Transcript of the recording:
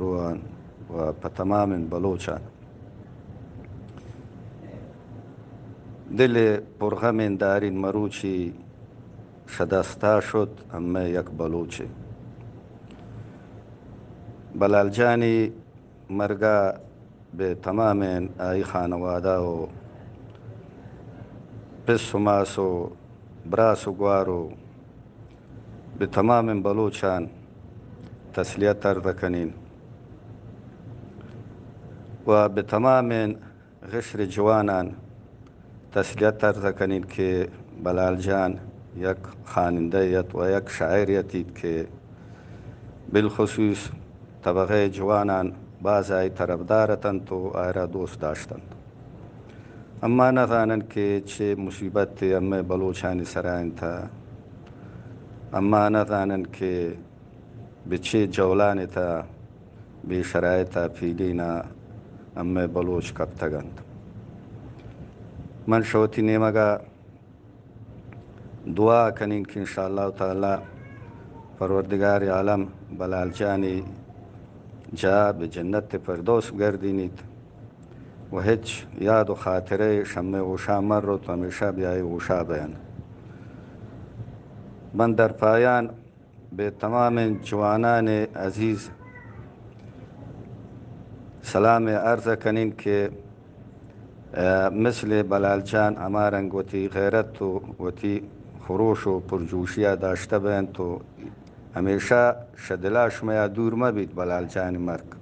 و پہ تمامیں بلوچاں۔ دل پرغمیں دارین مروچی شہ دستا شت ہمے یک بلوچے۔ بلال جانی مرگا بہ تمامیں آئی خانوادہ و پس و ماس و براس و گوار و بہ تمامیں بلوچان تسلیت عرض کنین و بہ تمامیں غشر جوانان تسلیت عرض کنین کہ بلال جان یک خوانندہ ات و یک شاعر اتیت کہ بالخصوص طبقہ جوانان باز آئی طرفدار اتنت و آئرا دوست داشتنت۔ اما نہ زانن کہ چے مصیبت ہمے بلوچانی سرا انت، اما نہ زانن کہ بہ چے جولان تھا بے شرائط ء پیلین ء ہمے بلوچ کپتگ انت۔ من شہ وتی نیمگ ء دعا کنین کہ انشاءاللہ تعالی پروردگار عالم بلال جانی جاہ بہ جنت فردوس گردینیت و ہچ یاد و خاطرہ شمے ہوشا مہ روت، ہمیشہ بیائے ہوشا بین۔ من در پایان بہ تمامیں جوانان عزیز سلام عرض کنین کہ، ء، مثل بلال جان ہما رنگ وتی غیرت و وتی خروش و پرجوشیا داشتہ بینت و ہمیشہ شہ دلا شمیا دور مہ بیت بلال جان مرگ۔